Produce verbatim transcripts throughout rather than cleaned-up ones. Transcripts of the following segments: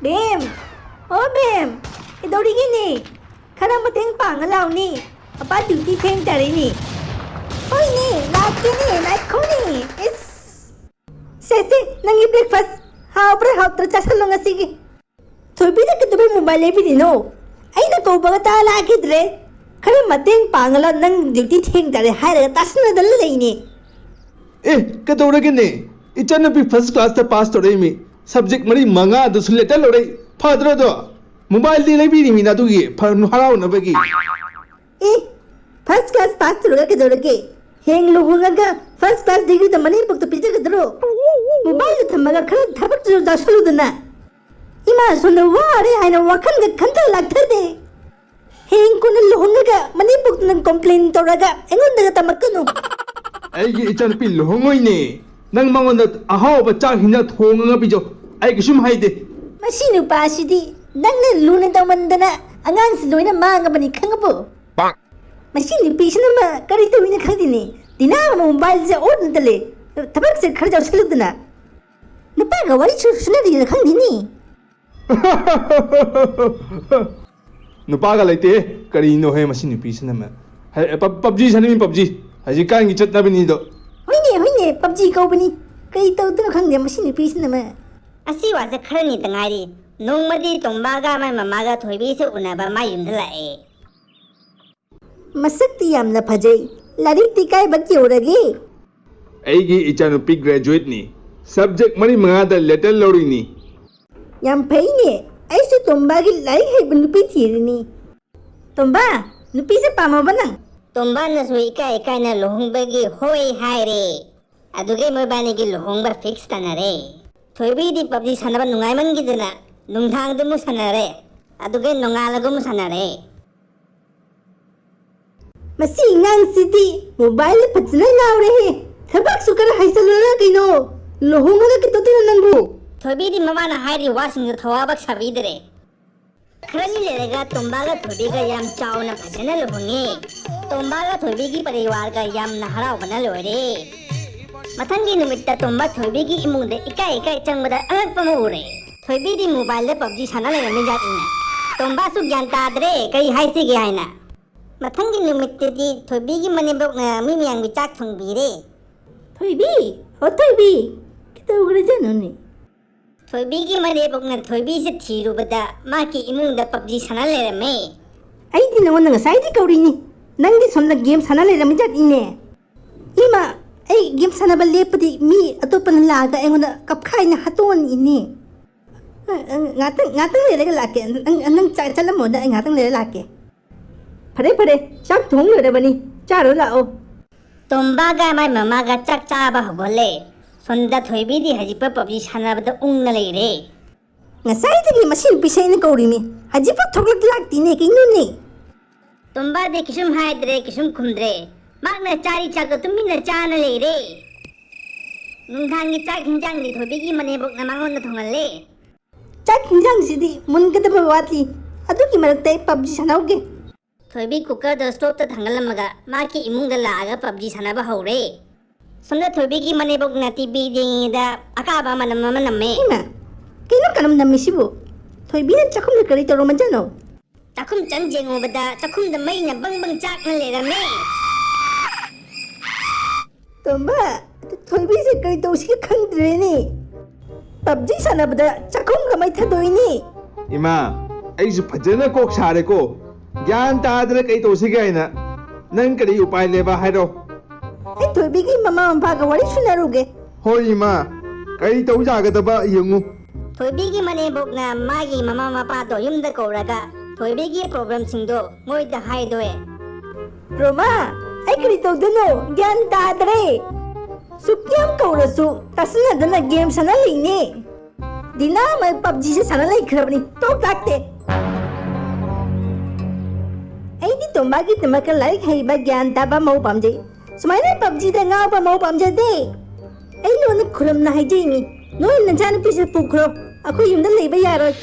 ꯕꯦꯝ! ꯑꯣ ꯕꯦꯝ! ꯀꯩꯗꯧꯔꯤꯒꯦꯅꯦ? ꯈꯔ ꯃꯇꯦꯡ ꯄꯥꯡꯉ ꯂꯥꯎꯅꯦ꯫ ꯃꯄꯥ ꯗ꯭ꯌꯨꯇꯤ ꯊꯦꯡ ꯇꯥꯔꯦꯅꯦ꯫ ꯍꯣꯏꯅꯦ, ꯂꯥꯛꯀꯦꯅꯦ, ꯉꯥꯏꯈꯣꯅꯦ꯫ ꯏꯁ! ꯁꯦ, ꯁꯦ, ꯅꯪꯒꯤ ꯕ꯭ꯔꯦꯛꯐꯥꯁ ꯍꯥꯎꯕ꯭ꯔꯥ ꯍꯥꯎꯇ꯭ꯔꯥ ꯆꯥꯁꯜꯂꯣ ꯉꯁꯤꯒꯤ꯫ ꯊꯣꯏꯕꯤꯗ ꯀꯩꯗꯧꯕꯩ ꯃꯣꯕꯥꯏꯜ ꯂꯩꯕꯤꯔꯤꯅꯣ? ꯑꯩꯅ ꯀꯧꯕꯒ ꯇꯥ ꯂꯥꯛꯈꯤꯗ꯭ꯔꯦ꯫ ꯈꯔ ꯃꯇꯦꯡ ꯄꯥꯡꯉꯂ ꯅꯪ ꯗ꯭ꯌꯨꯇꯤ ꯊꯦꯡ ꯇꯥꯔꯦ ꯍꯥꯏꯔꯒ ꯇꯥꯁꯟꯅꯗꯅ ꯂꯩꯅꯦ꯫ ꯑꯦ, ꯀꯩꯗꯧꯔꯒꯦꯅꯦ? ꯏꯆꯟꯅꯨꯄꯤ ꯐꯥꯔꯁ ꯀ꯭ꯂꯥꯁꯇ ꯄꯥꯁ ꯇꯧꯔꯛꯏꯃꯤ꯫ ꯁꯕꯖꯦꯛ ꯃꯔꯤ ꯃꯉꯥꯗꯁꯨ ꯂꯦꯇꯔ ꯂꯧꯔꯛꯏ꯫ ꯐꯗ꯭ꯔꯣꯗꯣ? ꯃꯣꯕꯥꯏꯜꯗꯤ ꯂꯩꯕꯤꯔꯤꯃꯤꯅ ꯑꯗꯨꯒꯤ ꯐ-, ꯍꯔꯥꯎꯅꯕꯒꯤ꯫ ꯑꯦ, ꯐꯥꯔꯁ ꯀ꯭ꯂꯥꯁ ꯄꯥꯁ ꯇꯧꯔꯒ ꯀꯩꯗꯧꯔꯒꯦ? ꯍꯌꯦꯡ ꯂꯨꯍꯣꯡꯉꯒ ꯐꯥꯔꯁ ꯀ꯭ꯂꯥꯁ ꯗꯤꯒ꯭ꯔꯤꯗ ꯃꯅꯦꯝꯄꯣꯛꯇ ꯄꯤꯖꯒꯗ꯭ꯔꯣ? ꯃꯣꯕꯥꯏꯜꯗ ꯊꯝꯃꯒ ꯈꯔ ꯊꯕꯛꯇꯨꯁꯨ ꯌꯥꯎꯁꯜꯂꯨꯗꯅ꯫ ꯏꯃꯥ ꯁꯣꯝꯗ ꯋꯥꯔꯦ ꯍꯥꯏꯅ ꯋꯥꯈꯜꯒ ꯈꯟꯊ ꯂꯥꯛꯊꯗꯦ꯫ ꯍꯌꯦꯡ ꯀꯣꯟꯅ ꯂꯨꯍꯣꯡꯉꯒ ꯃꯅꯦꯝꯄꯣꯛꯇꯨꯅ ꯀꯣꯝꯄ꯭ꯂꯦꯟ ꯇꯧꯔꯒ ꯑꯩꯉꯣꯟꯗꯒ ꯇꯝꯃꯛꯀꯅꯨ꯫ ꯑꯩꯒꯤ ꯏꯆꯥꯅꯨꯄꯤ ꯂꯨꯍꯣꯡꯉꯣꯏꯅꯦ꯫ ꯅꯪ ꯃꯉꯣꯟꯗ ꯑꯍꯥꯎꯕ ꯆꯥꯛ ꯍꯤꯟꯖꯥꯡ ꯊꯣꯡꯉꯒ ꯄꯤꯖꯧ꯫ ꯑꯩ ꯀꯩꯁꯨꯝ ꯍꯥꯏꯗꯦ꯫ ꯃꯁꯤ ꯅꯨꯄꯥꯁꯤꯗꯤ ꯅꯪꯅ ꯂꯨꯅ ꯇꯧꯃꯟꯗꯅ ꯑꯉꯥꯡꯁꯤ ꯂꯣꯏꯅ ꯃꯥꯡꯉꯕꯅꯤ ꯈꯪꯉꯕꯣ? ꯃꯁꯤ ꯅꯨꯄꯤꯁꯤꯅ ꯃ-, ꯀꯔꯤ ꯇꯧꯔꯤꯅꯣ ꯈꯪꯗꯦꯅꯦ꯫ ꯗꯤꯅꯥ ꯑꯃ ꯃꯣꯕꯥꯏꯜꯁꯦ ꯑꯣꯟꯅ ꯇꯜꯂꯦ꯫ ꯊꯕꯛꯁꯦ ꯈꯔ ꯌꯥꯎꯁꯜꯂꯨꯗꯅ꯫ ꯅꯨꯄꯥꯒ ꯋꯥꯔꯤ ꯁꯨ-, ꯁꯨꯅꯔꯤꯅ ꯈꯪꯗꯦꯅꯦ꯫ ꯅꯨꯄꯥꯒ ꯂꯩꯇꯦ꯫ ꯀꯔꯤꯅꯣꯍꯦ ꯃꯁꯤ ꯅꯨꯄꯤꯁꯤꯅ ꯃ-, ꯍ-, ꯄꯞ-, ꯄꯞꯖꯤ ꯁꯥꯟꯅꯃꯤ, ꯄꯞꯖꯤ꯫ ꯍꯧꯖꯤꯛꯀꯥꯟꯒꯤ ꯆꯠꯅꯕꯤꯅꯤꯗꯣ꯫ ꯍꯣꯏꯅꯦ, ꯍꯣꯏꯅꯦ, ꯄꯞꯖꯤ ꯀꯧꯕꯅꯤ꯫ ꯀꯔꯤ ꯇꯧꯗꯣꯏꯅꯣ ꯈꯪꯗꯦ ꯃꯁꯤ ꯅꯨꯄꯤꯁꯤꯅ ꯃ-꯫ ꯑꯁꯤ ꯋꯥꯁꯦ ꯈꯔꯅꯤꯇ ꯉꯥꯏꯔꯤ꯫ ꯅꯣꯡꯃꯗꯤ ꯇꯣꯝꯕꯥꯒ ꯃꯥꯏ ꯃꯃꯥꯒ ꯊꯣꯏꯕꯤꯁꯦ ꯎꯅꯕ ꯃꯥꯏ ꯌꯨꯝꯗ ꯂꯥꯛꯑꯦ꯫ ꯃꯁꯛꯇꯤ ꯌꯥꯝꯅ ꯐꯖꯩ꯫ ꯂꯥꯏꯔꯤꯛꯇꯤ ꯀꯥꯏꯕꯛ ꯌꯧꯔꯒꯦ? ꯑꯩꯒꯤ ꯏꯆꯥꯅꯨꯄꯤ ꯒ꯭ꯔꯦꯖꯨꯋꯦꯠꯅꯤ꯫ ꯁꯕꯖꯦꯛ ꯃꯔꯤ ꯃꯉꯥꯗ ꯂꯦꯇꯔ ꯂꯧꯔꯤꯅꯤ꯫ ꯌꯥꯝ ꯐꯩꯅꯦ꯫ ꯑꯩꯁꯨ ꯇꯣꯝꯕꯥꯒꯤ ꯂꯥꯏꯔꯤꯛ ꯍꯩꯕ ꯅꯨꯄꯤ ꯊꯤꯔꯤꯅꯤ꯫ ꯇꯣꯝꯕꯥ, ꯅꯨꯄꯤꯁꯦ ꯄꯥꯝꯃꯕ ꯅꯪ? ꯇꯣꯝꯕꯥꯅꯁꯨ ꯏꯀꯥꯏ ꯏꯀꯥꯏꯅ ꯂꯨꯍꯣꯡꯕꯒꯤ ꯍꯣꯏ ꯍꯥꯏꯔꯦ꯫ ꯑꯗꯨꯒꯤ ꯃꯣꯏꯕꯥꯅꯤꯒꯤ ꯂꯨꯍꯣꯡꯕ ꯐꯤꯛꯁ ꯇꯥꯅꯔꯦ꯫ ꯊꯣꯏꯕꯤꯗꯤ ꯄꯞꯖꯤ ꯁꯥꯟꯅꯕ ꯅꯨꯡꯉꯥꯏꯃꯟꯈꯤꯗꯅ ꯅꯨꯡꯗꯥꯡꯗ ꯑꯃꯨꯛ ꯁꯥꯟꯅꯔꯦ꯫ ꯑꯗꯨꯒ ꯅꯣꯡꯉꯥꯜꯂꯒ ꯑꯃꯨꯛ ꯁꯥꯟꯅꯔꯦ꯫ ꯃꯁꯤ ꯑꯉꯥꯡꯁꯤꯗꯤ ꯃꯣꯕꯥꯏꯜꯗ ꯐꯖꯅ ꯉꯥꯎꯔꯦꯍꯦ꯫ ꯊꯕꯛꯁꯨ ꯈꯔ ꯍꯩꯁꯜꯂꯨꯔ ꯀꯩꯅꯣ? ꯂꯨꯍꯣꯡꯉꯒ ꯀꯩꯗꯧꯗꯣꯏꯅꯣ ꯅꯪꯕꯨ? ꯊꯣꯏꯕꯤꯗꯤ ꯃꯃꯥꯅ ꯍꯥꯏꯔꯤ ꯋꯥꯁꯤꯡꯗꯣ ꯊꯋꯥ ꯄꯥꯛ ꯁꯥꯕꯤꯗ꯭ꯔꯦ꯫ ꯈꯔꯅꯤ ꯂꯩꯔꯒ ꯇꯣꯝꯕꯥꯒ ꯊꯣꯏꯕꯤꯒ ꯌꯥꯝ ꯆꯥꯎꯅ ꯐꯖꯅ ꯂꯨꯍꯣꯡꯉꯦ꯫ ꯇꯣꯝꯕꯥꯒ ꯊꯣꯏꯕꯤꯒꯤ ꯄꯔꯤꯋꯥꯔꯒ ꯌꯥꯝꯅ ꯍꯔꯥꯎꯕꯅ ꯂꯣꯏꯔꯦ꯫ ꯃꯊꯪꯒꯤ ꯅꯨꯃꯤꯠꯇ ꯇꯣꯝꯕꯥ ꯊꯣꯏꯕꯤꯒꯤ ꯏꯃꯨꯡꯗ ꯏꯀꯥꯏ ꯏꯀꯥꯏ ꯆꯪꯕꯗ ꯑꯉꯛꯄ ꯑꯃ ꯎꯔꯦ꯫ ꯊꯣꯏꯕꯤꯗꯤ ꯃꯣꯕꯥꯏꯜꯗ ꯄꯞꯖꯤ ꯁꯥꯟꯅ ꯂꯩꯔꯝꯃꯤ ꯖꯥꯠꯅꯤꯅꯦ꯫ ꯇꯣꯝꯕꯥꯁꯨ ꯒ꯭ꯌꯥꯟ ꯇꯥꯗ꯭ꯔꯦ, ꯀꯔꯤ ꯍꯥꯏꯁꯤꯒꯦ ꯍꯥꯏꯅ꯫ ꯃꯊꯪꯒꯤ ꯅꯨꯃꯤꯠꯇꯗꯤ ꯊꯣꯏꯕꯤꯒꯤ ꯃꯅꯦꯝꯕꯣꯛꯅ ꯃꯤ ꯃꯌꯥꯝꯒꯤ ꯆꯥꯛ ꯊꯣꯡꯕꯤꯔꯦ꯫ ꯊꯣꯏꯕꯤ, ꯑꯣ ꯊꯣꯏꯕꯤ, ꯀꯩꯗꯧꯈ꯭ꯔꯖꯥꯠꯅꯣꯅꯦ? ꯊꯣꯏꯕꯤꯒꯤ ꯃꯅꯦꯝꯕꯣꯛꯅ ꯊꯣꯏꯕꯤꯁꯦ ꯊꯤꯔꯨꯕꯗ ꯃꯥꯒꯤ ꯏꯃꯨꯡꯗ ꯄꯞꯖꯤ ꯁꯥꯟꯅ ꯂꯩꯔꯝꯃꯦ꯫ ꯑꯩꯗꯤ ꯅꯉꯣꯟꯗ ꯉꯁꯥꯏꯗꯤ ꯀꯧꯔꯤꯅꯤ, ꯅꯪꯗꯤ ꯁꯣꯝꯗ ꯒꯦꯝ ꯁꯥꯟꯅ ꯂꯩꯔꯝꯃꯤ ꯖꯥꯠꯅꯤꯅꯦ꯫ ꯏꯃꯥ, ꯑꯩ ꯒꯦꯝ ꯁꯥꯟꯅꯕ ꯂꯦꯞꯄꯗꯤ ꯃꯤ ꯑꯇꯣꯞꯄꯅ ꯂꯥꯛꯑꯒ ꯑꯩꯉꯣꯟꯗ ꯀꯞꯈꯥꯏꯅ ꯍꯥꯠꯇꯣꯛꯑꯅꯤꯅꯦ꯫ ꯑ, ꯑ, ꯉꯥꯛꯇꯪ, ꯉꯥꯛꯇꯪ ꯂꯩꯔꯒ ꯂꯥꯛꯀꯦ꯫ ꯅꯪ, ꯅꯪ ꯆꯥ-, ꯆꯠꯂꯝꯃꯣꯗ, ꯑꯩ ꯉꯥꯛꯇꯪ ꯂꯩꯔ ꯂꯥꯛꯀꯦ꯫ ꯐꯔꯦ, ꯐꯔꯦ, ꯆꯥꯛ ꯊꯣꯡ ꯂꯣꯏꯔꯕꯅꯤ, ꯆꯥꯔꯨ ꯂꯥꯛꯑꯣ꯫ ꯇꯣꯝꯕꯥꯒ ꯃꯥꯏ ꯃꯃꯥꯒ ꯆꯥꯛ ꯆꯥꯕ ꯍꯧꯒꯠꯂꯦ꯫ ꯁꯣꯝꯗ ꯊꯣꯏꯕꯤꯗꯤ ꯍꯧꯖꯤꯛꯄ ꯄꯞꯖꯤ ꯁꯥꯟꯅꯕꯗ ꯎꯪꯅ ꯂꯩꯔꯦ꯫ ꯉꯁꯥꯏꯗꯒꯤ ꯃꯁꯤ ꯅꯨꯄꯤꯁꯦ ꯑꯩꯅ ꯀꯧꯔꯤꯅꯤ, ꯍꯧꯖꯤꯛꯐꯥꯎ ꯊꯣꯛꯂꯛ ꯂꯥꯛꯇꯦꯅꯦ, ꯀꯩꯅꯣꯅꯦ? ꯇꯣꯝꯕꯥꯗꯤ ꯀꯩꯁꯨꯝ ꯍꯥꯏꯗ꯭ꯔꯦ, ꯀꯩꯁꯨꯝ ꯈꯨꯝꯗ꯭ꯔꯦ꯫ ꯃꯍꯥꯛꯅ ꯆꯥꯔꯤ ꯆꯥꯛꯇꯣ ꯇꯨꯃꯤꯟꯅ ꯆꯥꯅ ꯂꯩꯔꯦ꯫ ꯅꯨꯡꯗꯥꯡꯒꯤ ꯆꯥꯛ ꯍꯤꯟꯖꯥꯡꯗꯤ ꯊꯣꯏꯕꯤꯒꯤ ꯃꯅꯦꯝꯕꯣꯛꯅ ꯃꯉꯣꯟꯗ ꯊꯣꯡꯍꯜꯂꯦ꯫ ꯆꯥꯛ ꯍꯤꯟꯖꯥꯡꯁꯤꯗꯤ ꯃꯨꯟꯒꯗꯕ ꯋꯥꯠꯂꯤ꯫ ꯑꯗꯨꯒꯤ ꯃꯔꯛꯇ ꯑꯩ ꯄꯞꯖꯤ ꯁꯥꯟꯅꯍꯧꯒꯦ꯫ ꯊꯣꯏꯕꯤ ꯀꯨꯀꯔꯗ ꯁ꯭ꯇꯣꯞꯇ ꯊꯥꯡꯒꯠꯂꯝꯃꯒ ꯃꯥꯒꯤ ꯏꯃꯨꯡꯗ ꯂꯥꯛꯑꯒ ꯄꯞꯖꯤ ꯁꯥꯟꯅꯕ ꯍꯧꯔꯦ꯫ ꯁꯣꯝꯗ ꯊꯣꯏꯕꯤꯒꯤ ꯃꯅꯦꯝꯕꯣꯛꯅ ꯇꯤꯚꯤ ꯌꯦꯡꯉꯤꯉꯩꯗ ꯑꯀꯥꯕ ꯃꯅꯝ ꯑꯃ ꯅꯝꯃꯦ꯫ ꯏꯃꯥ, ꯀꯩꯅꯣ ꯀꯅꯝ ꯅꯝꯃꯤꯁꯤꯕꯨ? ꯊꯣꯏꯕꯤꯅ ꯆꯥꯛꯈꯨꯝꯗ ꯀꯔꯤ ꯇꯧꯔꯝꯃꯖꯥꯠꯅꯣ? ꯆꯥꯛꯈꯨꯝ ꯆꯪ ꯌꯦꯡꯉꯨꯕꯗ ꯆꯥꯛꯈꯨꯝꯗ ꯃꯩꯅ ꯕꯪ ꯕꯪ ꯆꯥꯛꯅ ꯂꯩꯔꯝꯃꯦ꯫ ꯇꯣꯝꯕ, ꯊꯣꯏꯕꯤꯁꯦ ꯀꯔꯤ ꯇꯧꯁꯤꯒꯦ ꯈꯪꯗ꯭ꯔꯦꯅꯦ꯫ ꯄꯞꯖꯤ ꯁꯥꯟꯅꯕꯗ ꯆꯥꯛꯈꯨꯝꯒ ꯃꯩ ꯊꯥꯗꯣꯛꯏꯅꯦ꯫ ꯏꯃꯥ, ꯑꯩꯁꯨ ꯐꯖꯅ ꯀꯣꯛ ꯁꯥꯔꯦꯀꯣ꯫ ꯒ꯭ꯌꯥꯟ ꯇꯥꯗ꯭ꯔꯦ ꯀꯩ ꯇꯧꯁꯤꯒꯦ ꯍꯥꯏꯅ꯫ ꯅꯪ ꯀꯔꯤ ꯎꯄꯥꯏ ꯂꯩꯕ ꯍꯥꯏꯔꯣ? ꯑꯩ ꯊꯣꯏꯕꯤꯒꯤ ꯃꯃꯥ ꯃꯄꯥꯒ ꯋꯥꯔꯤ ꯁꯥꯟꯅꯔꯨꯒꯦ꯫ ꯍꯣꯏ ꯏꯃꯥ, ꯀꯔꯤ ꯇꯧ ꯌꯥꯒꯗꯕ ꯌꯦꯡꯉꯨ꯫ ꯊꯣꯏꯕꯤꯒꯤ ꯃꯅꯦꯝꯕꯣꯛꯅ ꯃꯥꯒꯤ ꯃꯃꯥ ꯃꯄꯥꯗꯣ ꯌꯨꯝꯗ ꯀꯧꯔꯒ ꯊꯣꯏꯕꯤꯒꯤ ꯄ꯭ꯔꯣꯕ꯭ꯂꯦꯝꯁꯤꯡꯗꯣ ꯃꯣꯏꯗ ꯍꯥꯏꯗꯣꯛꯑꯦ꯫ ꯔꯣꯃꯥ, ꯑꯩ ꯀꯔꯤ ꯇꯧꯗꯣꯏꯅꯣ ꯒ꯭ꯌꯥꯟ ꯇꯥꯗ꯭ꯔꯦ꯫ ꯁꯨꯛ ꯌꯥꯝ ꯀꯧꯔꯁꯨ ꯇꯥꯁꯤꯟꯅꯗꯅ ꯒꯦꯝ ꯁꯥꯟꯅ ꯂꯩꯅꯦ꯫ ꯗꯤꯅꯥ ꯑꯃ ꯄꯞꯖꯤꯁꯦ ꯁꯥꯟꯅ ꯂꯩꯈ꯭ꯔꯕꯅꯤ, ꯇꯣꯛ ꯂꯥꯛꯇꯦ꯫ ꯑꯩꯗꯤ ꯇꯣꯝꯕꯥꯒꯤꯗꯃꯛꯇ ꯂꯥꯏꯔꯤꯛ ꯍꯩꯕ ꯒ꯭ꯌꯥꯟ ꯇꯥꯕ ꯃꯧ ꯄꯥꯝꯖꯩ꯫ ꯁꯨꯃꯥꯏꯅ ꯄꯞꯖꯤꯗ ꯉꯥꯎꯕ ꯃꯧ ꯄꯥꯝꯖꯗꯦ꯫ ꯑꯩ ꯅꯉꯣꯟꯗ ꯈꯨꯔꯨꯝꯅ ꯍꯥꯏꯖꯩꯅꯤ, ꯅꯣꯏ ꯅꯆꯥꯅꯨꯄꯤꯁꯦ ꯄꯨꯈ꯭ꯔꯣ, ꯑꯩꯈꯣꯏ ꯌꯨꯝꯗ ꯂꯩꯕ ꯌꯥꯔꯣꯏ꯫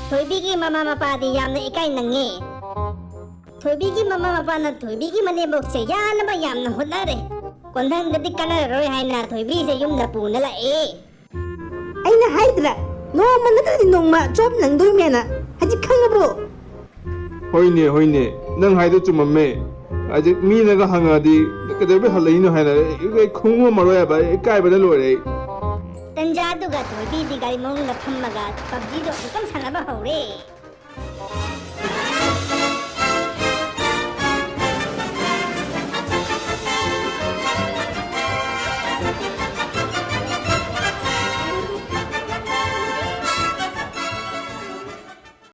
ꯊꯣꯏꯕꯤꯒꯤ ꯃꯃꯥ ꯃꯄꯥꯗꯤ ꯌꯥꯝꯅ ꯏꯀꯥꯏ ꯅꯪꯉꯦ꯫ ꯊꯣꯏꯕꯤꯒꯤ ꯃꯃꯥ ꯃꯄꯥꯅ ꯊꯣꯏꯕꯤꯒꯤ ꯃꯅꯦꯝꯕꯣꯛꯁꯦ ꯌꯥꯅꯕ ꯌꯥꯝꯅ ꯍꯣꯠꯅꯔꯦ꯫ ꯀꯣꯟꯊꯪꯗꯗꯤ ꯀꯥꯟꯅꯔꯔꯣꯏ ꯍꯥꯏꯅ ꯊꯣꯏꯕꯤꯁꯦ ꯌꯨꯝꯗ ꯄꯨꯅ ꯂꯥꯛꯑꯦ꯫ ꯑꯩꯅ ꯍꯥꯏꯗ꯭ꯔꯥ, ꯅꯣꯡꯃ ꯅꯠꯇ꯭ꯔꯗꯤ ꯅꯣꯡꯃ ꯖꯣꯕ ꯅꯪꯗꯣꯏꯃꯦꯅ꯫ ꯍꯧꯖꯤꯛ ꯈꯪꯉꯕꯣ? ꯍꯣꯏꯅꯦ, ꯍꯣꯏꯅꯦ, ꯅꯪ ꯍꯥꯏꯗꯣ ꯆꯨꯝꯃꯝꯃꯦ꯫ ꯍꯧꯖꯤꯛ ꯃꯤꯅꯒ ꯍꯪꯉꯗꯤ ꯀꯩꯗꯧꯕꯩ ꯍꯜꯂꯛꯏꯅꯣ ꯍꯥꯏꯅ ꯑꯩ, ꯑꯩ ꯈꯨꯝ ꯉꯝꯃꯔꯣꯏ ꯍꯥꯏꯕ, ꯑꯩ ꯏꯀꯥꯏꯕꯅ ꯂꯣꯏꯔꯦ ꯑꯩ꯫ ꯇꯟꯖꯥꯗꯨꯒ ꯊꯣꯏꯕꯤꯗꯤ ꯒꯥꯔꯤ ꯃꯅꯨꯡꯗ ꯐꯝꯃꯒ ꯄꯞꯖꯤꯗꯣ ꯑꯃꯨꯛꯇꯪ ꯁꯥꯟꯅꯕ ꯍꯧꯔꯦ꯫